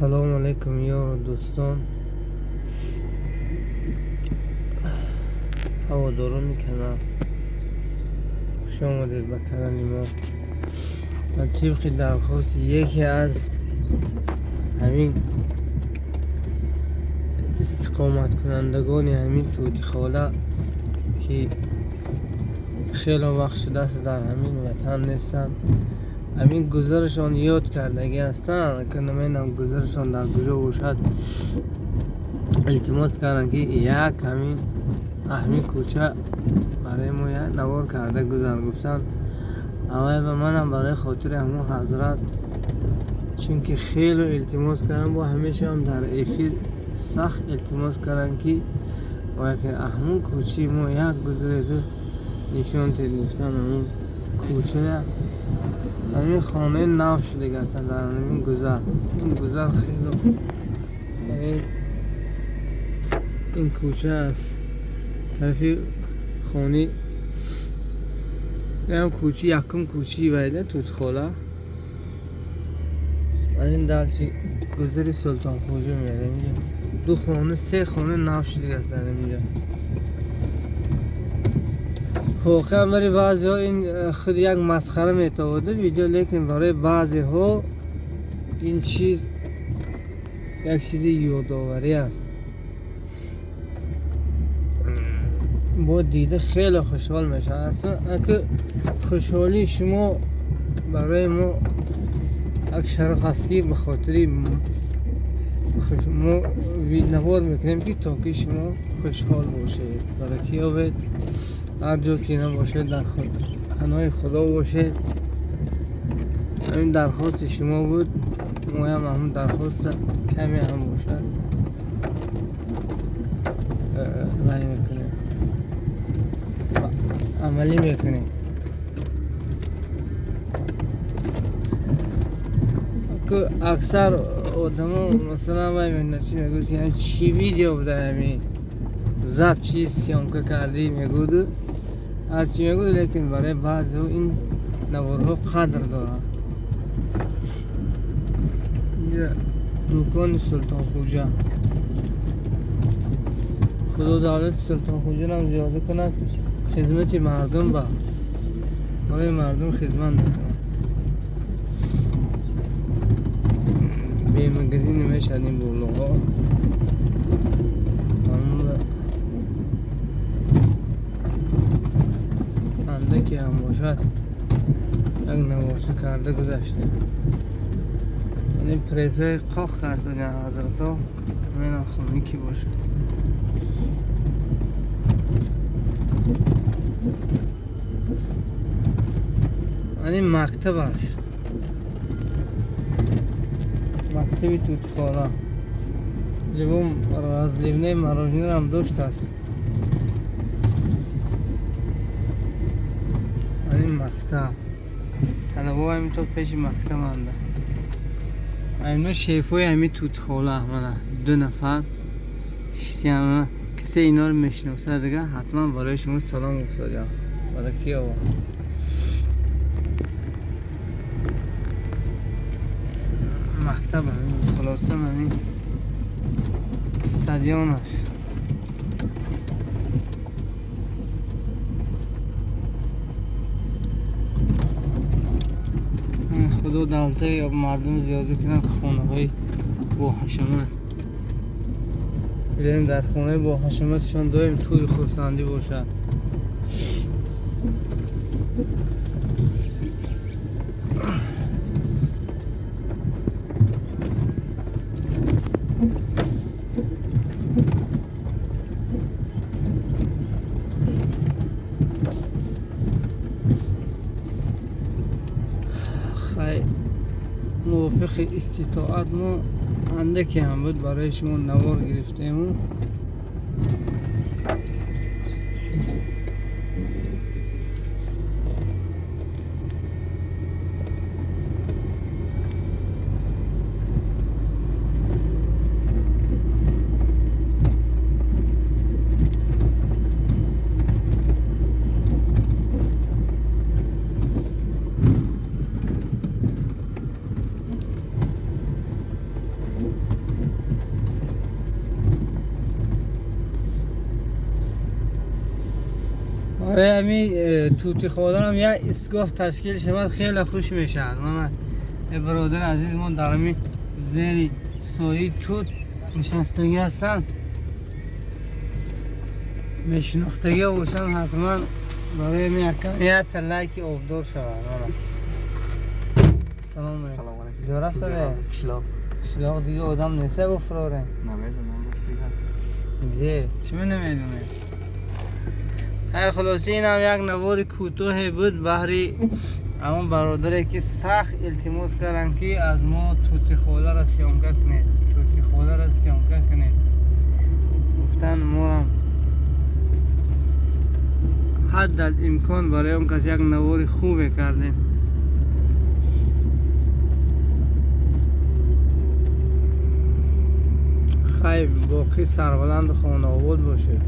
Салому алайкум, ёру дӯстон, ҳаводорони канал. Хуш омадед ба канали мо. Ва тибқи дархости яке аз ҳамин истиқоматкунандагони ҳамин Тӯтихола, ки хеле вақт шудааст дар ҳамин ватан нестанд, ҳамин гузарашон ёд кардагӣ ҳастанд, ки намедонам гузарашон дар куҷо бошад, илтимос карданд, ки як ҳамин кӯча барои мо як навор карда гузар гуфтанд. Аввал ба манам барои хотири ҳамон ҳазрат, чунки хеле илтимос кардам, бо ҳамеша ҳам дар эфир сахт илтимос карданд, ки ҳамон кӯчаи мо як гузареду нишон тед гуфтанд. Ҳамон кӯча ҳамин хонаи нав шудагӣ ҳастанд дар ҳамин гузар. Ин гузар хеле ин кӯча аст тарафи хони ям кӯчи, якум кӯчаи вайда Тӯтихола. Ин дарчи гузари Султонхоҷа мерем. Инҷа ду хона, се хона нав шудагӣ аст дар инҷа. Воқеан барои баъзеҳо ин худ як масхара метаводу видео, лекин барои баъзеҳо ин чиз як чизи ёдоварӣ аст. Бо дида хеле хушҳол мешавад. Аслан аки хушҳолии шумо барои мо як шараф аст, ки ба хотири мо навор мекунем, ки то ки шумо хушҳол бошед, баракӣ ёбед, ҳар ҷо ки набошед дар паноҳи Худо бошед. Ҳамин дархости шумо буд, моям ҳамон дархост каме ҳам бошад рай мекунем, амалӣ мекунем. Аксар одамо масалан вай мебинад, чи мегӯяд, ки чӣ видео буда, ҳамин забт чи съёмка кардӣ мегӯяду ҳарчи мегӯяд, лекин барои баъзеҳо ин наворҳо қадр доранд. Инҷа дукони Султонхоҷа. Худо давлати Султонхоҷарам зиёда кунад, хизмати мардум ба барои мардум хизмат мекунад. Бемагазин намешавад ин бурлуғҳо. Андаке ҳам бошад як наворча карда гузаштем. Ин презҳои қоқ карсодан ҳазратҳо, менам хони ки бошад. Ин мактабаш, мактаби Тӯтихола. Ҷабом разливнаи мороженое доштааст. Ин мактаб талабаҳо ҳаминтор пеши мактабанда. Ҳамино шефҳои ҳамин Тӯтихола, мана ду нафар шитян. Касе иноро мешиносад дига ҳатман барои шумо салом гуфтодям. Баракӣ ёбо. Мактаб хулоса ҳамин стадионаш. Худо давлатаи мардум зиёда кунад, хонаҳои боҳашамат. Билем дар хонаи боҳашаматшон доим тӯи хурсандӣ бошад. Мувофиқи иститоат мо андаке ҳам буд барои шумо навор гирифтему. Барои ҳамин тутихоларам як истгоҳ ташкил шавад, хеле хуш мешавад. Мана бародари азиз мо дар ҳамин зери сояи тут нишастагӣ ҳастанд. Мешинохтагӣ бошанд, ҳатман барои ҳамин якта лайки обдор шавад. Мана. Салом алейкум. Салом алейкум. Куҷо рафтаде? Қишлоқ. Қишлоқ дига одам неста, буфрорем? Намедонам, ростига. Где? Чӣ намедонем? Ҳай, хулоса, инам як навори кӯтоҳе буд баҳри ҳамон бародаре, ки сахт илтимос карданд, ки аз мо тутихоларо съёмка кунед, тутихоларо съёмка кунед гуфтан. Моам ҳаддал имкон барои он кас як навори хубе кардем. Хайр, боқӣ сарбаланду хонаобод бошед.